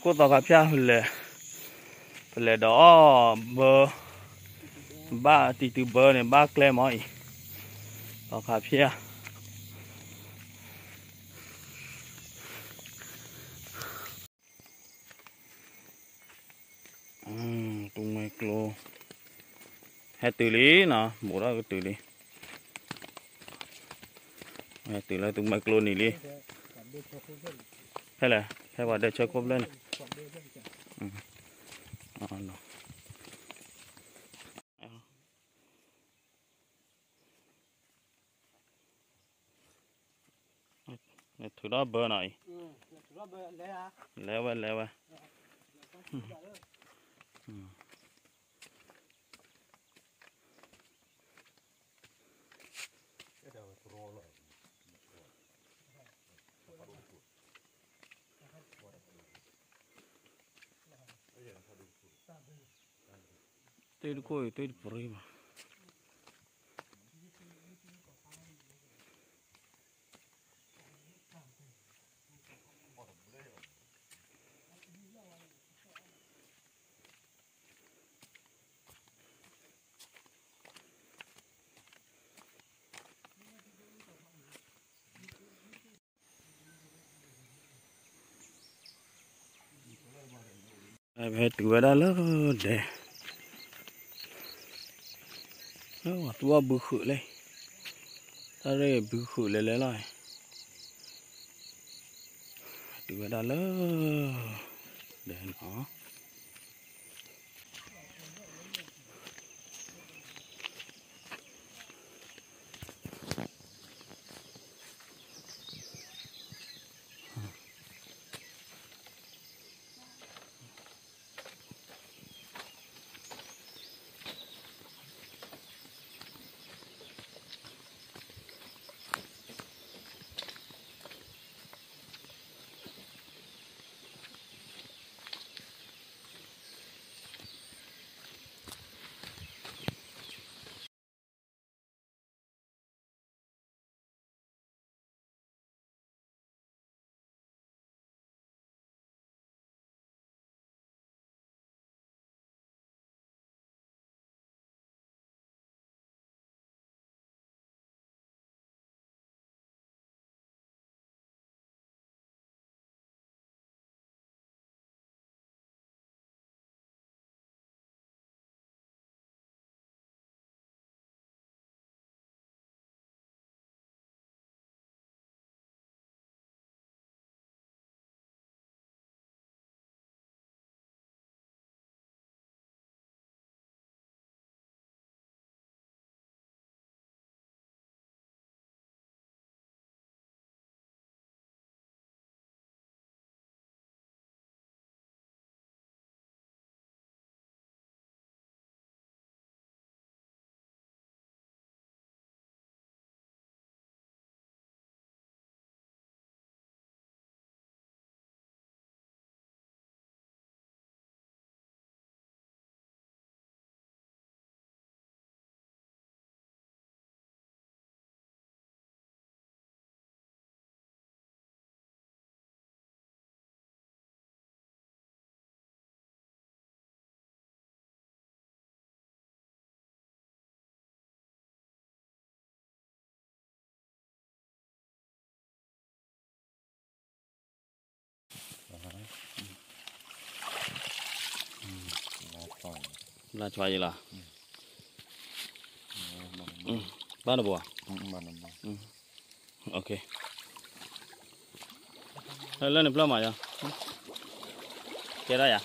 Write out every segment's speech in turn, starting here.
ကိၣ်သီခါဖၠၣ်လဲၤ, ပလဲၤဒီးအီၣ်ဘၢ, ဘၣ်တံၤတုၤဘၢန့ၣ် ဘၣ်ကျဲမ့ၢ်အံၤ, သီခါဖၠၣ် တူၢ်မဲကျိ, ဟဲတုၤလံနီၤ, ဘူးထီၣ်ကတုၤလံ, ဟဲတုၤလၢတူၢ်မဲကျိနံၤလံ, ဖဲလဲၣ်, ဖဲပှၤဒဲဆၢခိၣ်ဖျၢၣ်န့ၣ်, နထုးထီၣ်ဘၢနီၤအံၤ, လဲၤဝဲ လဲၤဝဲ, တ့ၢ်တခိၣ်အံၤ တ့ၢ်တပြံဘၣ်. ပဟဲတုၤဝဲဒၣ်လၢဒဲ, လၢပှၤသူၣ်အီၣ်ဘုဃုာ်လဲၣ်, တၢ်ရ့ၣ်ဘုဃုာ်လဲၤလဲၤလီၤ, တုၤဝဲဒၣ်လၢဒဲနီၤ. ဘျါဆွါယံၤလီၤ. ဘၣ်နဘိဧါ. လၢနပျၢ်မးယၤ, ကဲဒၣ်ယၤ.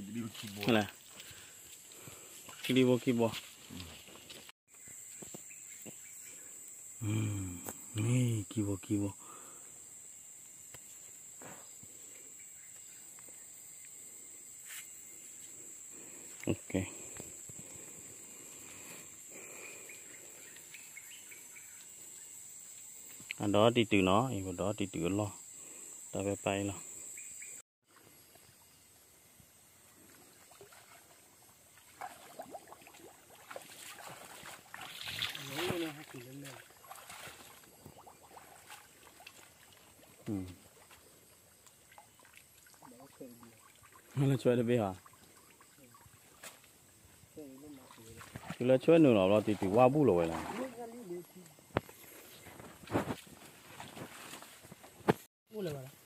လဲၣ်, ခံဘိခံဘိ, ခံဘိခံဘိ. အဒီးတံၢ်တုၤနီၤ, အံၤပဒီးတံၢ်တုၤအလီၢ်, တၢ်ဖဲပၢ်အံၤလီၤ. ဟဲလၢဆွဲတဘ့ၣ်ဧါ, တုၤလၢဆွဲနုာ်လီၤဘျီ တံၢ်တုၤဝါဘူၣ်လီၤဝဲလီၤ. အိၣ်လၢၤဘၣ်လီၤ.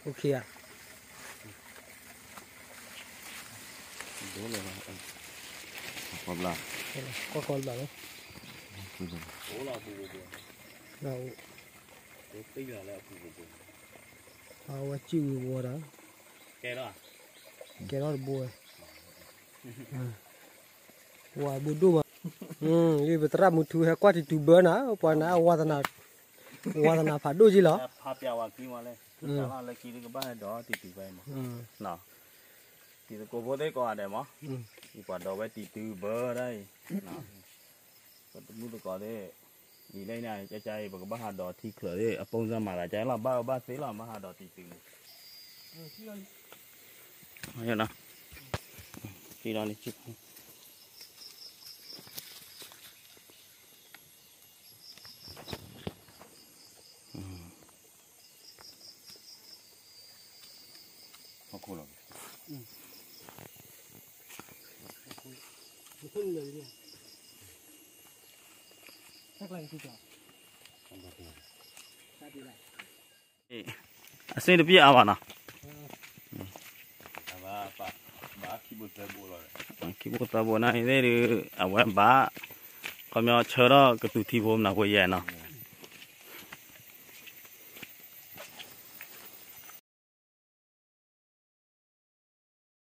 โอเคอะ ကွၢ်ခီဘျၣ်လီၤ, အဝဲစံၣ်ဝံၤဝီၤဒီး ကဲထီၣ်တဘိဝဲ, ဝၤဘိဒိၣ်မး, ပသရၣ်မုၢ်ထူဟဲကွၢ်တံၢ်တုၤဘၢနၤ, ပှၤနၤ ဝါသနာဖးဒိၣ်က့လီၤ. လၢခံကဘၣ်ဟဲဒီးတံၢ်တုၤဖဲမး, တံၤသကိးဖိသ့ၣ်ကိးဂၤဒဲးမး, ပှၤဒီးဝဲတံၢ်တုၤဘၢဒၣ်အံၤ, ပတမုၣ်သကိးသ့ၣ်, အံၤလၢန့ၣ် ကကါအံၤ ပကဘၣ်ဟးဒီးထံချၢးသ့ၣ် အပိၢ်စၢ်မၤသးကါလီၤ, ဘၣ်အၢဘၣ်သီလီၤ, ဘၣ်ဟးဒီးတံၢ်တုၤန့ၣ် လီၤန့ၣ် ဟီၣ်ခိၣ်လီၤ. အစ့တပျဲၢ်အါဘၣ်နီၤ, ခံဘိသၢဘိန့ၣ်သ့ၣ်ဒုး အဝဲဘၣ်, ခီပညီဆၢထီၣ်ကသူၣ်ထံဖိမနၤဖိယဲၢ်နီၤ,